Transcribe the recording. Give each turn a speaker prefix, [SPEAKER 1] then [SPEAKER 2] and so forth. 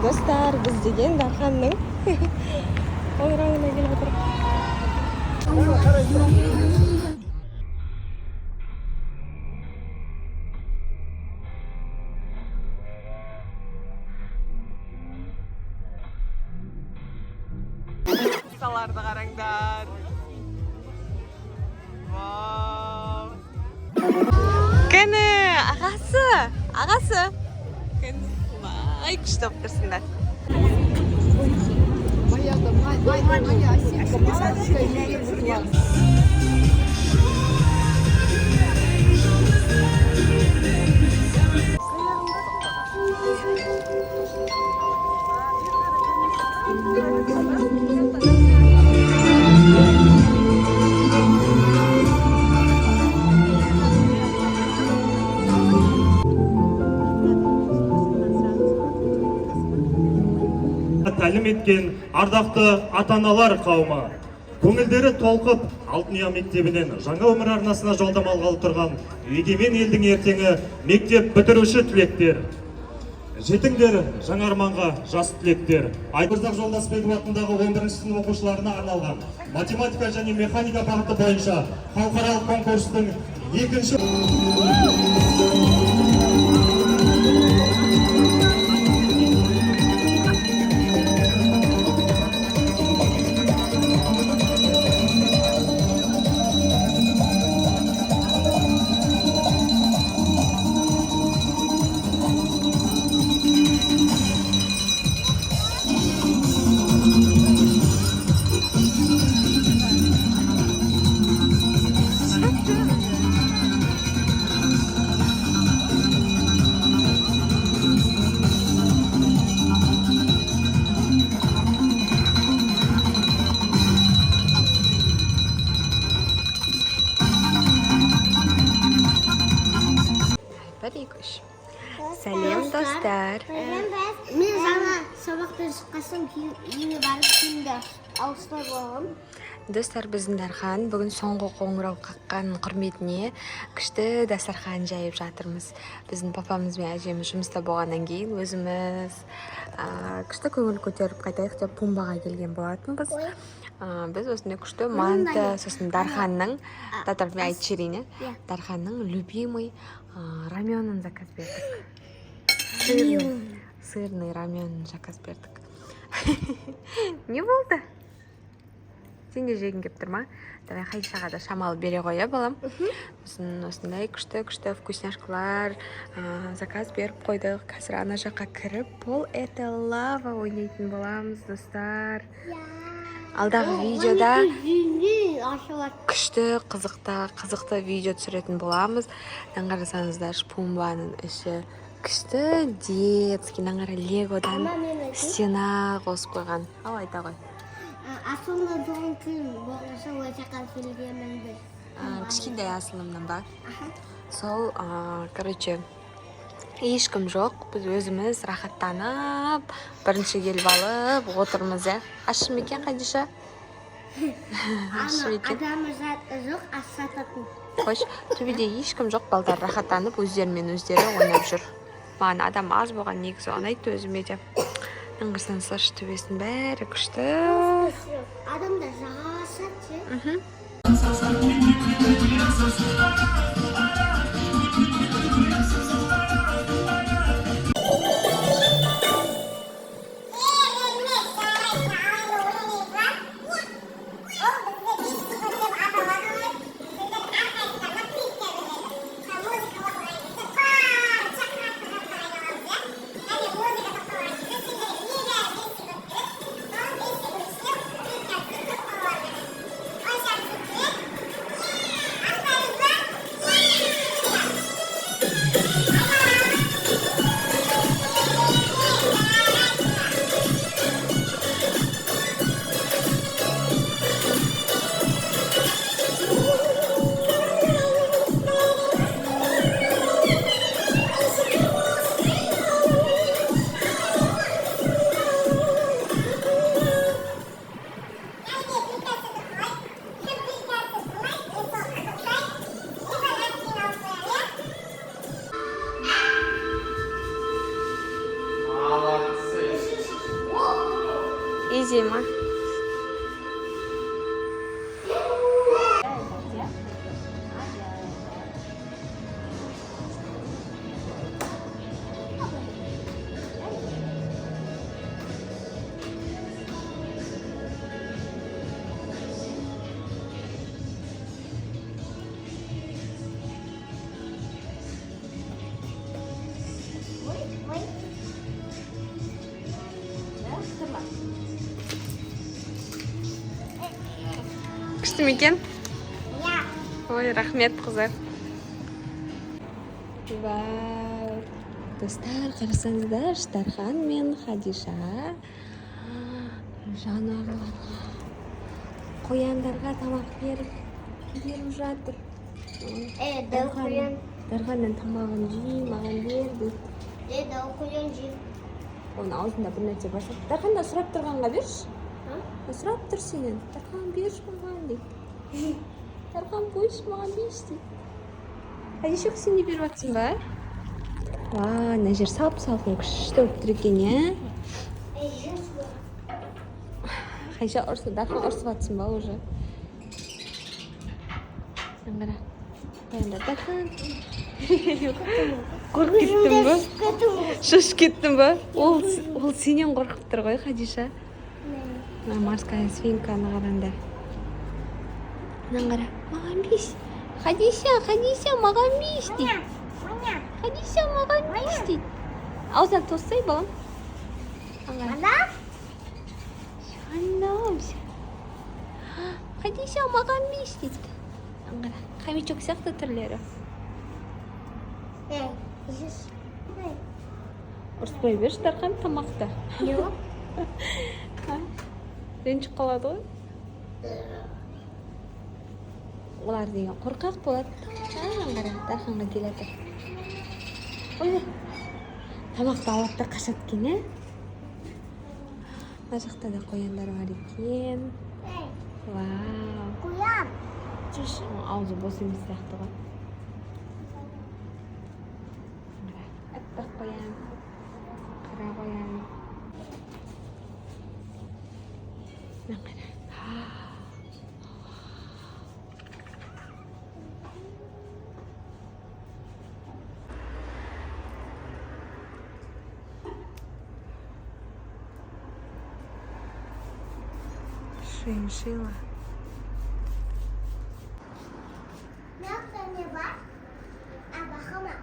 [SPEAKER 1] Достар, біз деген Дарханның қоңырауына келіп отырмыз. Саларды қараңдар. Вау! Кәні, ағасы, ағасы. Кәні, вай, күшті болып тұрсыңдар.
[SPEAKER 2] Моя осинка маленькая, я ее
[SPEAKER 3] Тәлім еткен ардақты ата-аналар қауымы, көңілдері толқып, Алтын ұя мектебінен жаңа өмір арнасына жолдама алғалы тұрған егемен елдің ертеңі мектеп бітіруші түлектер, жетіңдер жаңа арманға, жас түлектер! Айбырзақ Жолдасбеков атындағы 11 сынып оқушыларына арналған математика және механика бағыты бойынша халықаралық конкурстың екінші
[SPEAKER 1] Бір, екі, үш. Сәлем, достар.
[SPEAKER 4] Мен жаңа сабақтан шыққан соң кейін үйге барып киімді ауыстырып аламын.
[SPEAKER 1] Достар, біздің Дархан бүгін соңғы қоңырау қаққан құрметіне күшті дастархан жайып жатырмыз. Біздің папамыз бен әжеміз жұмыста болғаннан кейін өзіміз күшті көңіл көтеріп қайтайық деп Пумбаға келген болатынбыз. Біз осындай күшті манты, сосын Дарханның, татар, мен айтып жіберейін, иә.
[SPEAKER 4] Иә.
[SPEAKER 1] Дарханның любимый раменін заказ бердік. Сырный раменін заказ бердік. Не болды? Сен де жегің келіп тұр ма? Давай Хадишаға да шамалы бере ғой, иә, балам? Сосын осындай күшті күшті вкусняшкалар заказ беріп қойдық. Қазір ана жаққа кіріп, пол это лава ойнайтын боламыз, достар. Алдағы видеода күшті, қызықты қызықты видео түсіретін боламыз. Мынаны қарасаңыздаршы, Пумбаның іші күшті, детский. Мынаны қара, легодан
[SPEAKER 4] Мама, мен айтайын.
[SPEAKER 1] стена қосып қойған. Ал, айта ғой.
[SPEAKER 4] Асылымның туған күн болғаша ол жаққа келгенмін біз.
[SPEAKER 1] Кішкентай Асылымның ба? Сол, короче, ешкім жоқ, біз өзіміз рахаттанып, бірінші келіп алып отырмыз, иә. Ащы ма екен, Хадиша, ащы ма екен?
[SPEAKER 4] Адамы жоқ, ас сататын.
[SPEAKER 1] Қойшы, төбеде ешкім жоқ, балдар рахаттанып өздерімен өздері ойнап жүр. Маған адам аз болған негізі ұнайды өзіме де. Мына қарасаңыздаршы, төбесінің бәрі күшті.
[SPEAKER 4] Адамдар жасады ше.
[SPEAKER 1] Изи ма?
[SPEAKER 4] Ой, ой.
[SPEAKER 1] Күшті ме екен?
[SPEAKER 4] Иә.
[SPEAKER 1] Ой, рахмет, қыздар. Вау! Достар, қарасаңыздар, Дархан мен Хадиша жануарларға, қояндарға тамақ беріп жатыр. Ой,
[SPEAKER 4] Е, дәу қоян.
[SPEAKER 1] Дарханның тамағын жей, маған бер дейді.
[SPEAKER 4] Е, дәу қоян жей.
[SPEAKER 1] Оның аузында бір нәрсе бар сияқты. Дархан да сұрап тұрғанға берші.
[SPEAKER 4] А?
[SPEAKER 1] Сұрап тұр сенен. Дархан, берші маған дейді. Дархан, қойшы, маған берші дейді. Хадиша, сен де беріп жатсың ба? Ва, мына жер сап салқын, күшті болып тұр екен, иә?
[SPEAKER 4] Е, жүз.
[SPEAKER 1] Хадиша ұрсы, Дархан ұрсып жатсың ба уже? Сен қара. Қояндар, Дархан. Қорқып кеттің ба? Шошып кеттің ба? Ол сенен қорқып тұр ғой, Хадиша. Мына морская свинканы қараңдар. Мынаны қара. Маған беш. Хадиша, Хадиша, маған беш дейді.
[SPEAKER 4] Міне.
[SPEAKER 1] Хадиша, маған беш дейді. Аузына тоссай, балам. Мынаны қара.
[SPEAKER 4] Ана?
[SPEAKER 1] Жаным. Хадиша, маған беш дейді. Мынаны қара. Хомячок сияқты түрлері.
[SPEAKER 4] Е, жүз. Ой.
[SPEAKER 1] Ұрыспай берші, Дархан, тамақты.
[SPEAKER 4] Жоқ.
[SPEAKER 1] А? Ренжіп қалады ғой. Олар деген қорқақ болады. А, қара, Дарханға келе жатыр. Ой, тамақты алады да қашады екен, иә? Мына жақта да қояндар бар екен.
[SPEAKER 4] Ей,
[SPEAKER 1] Вау!
[SPEAKER 4] қоян.
[SPEAKER 1] Жүрші, аузы бос емес сияқты ғой. Қара, аппақ қоян, қара қоян. Мына қара. Шиншилла.
[SPEAKER 4] Мына жақта не бар? А, бақыма.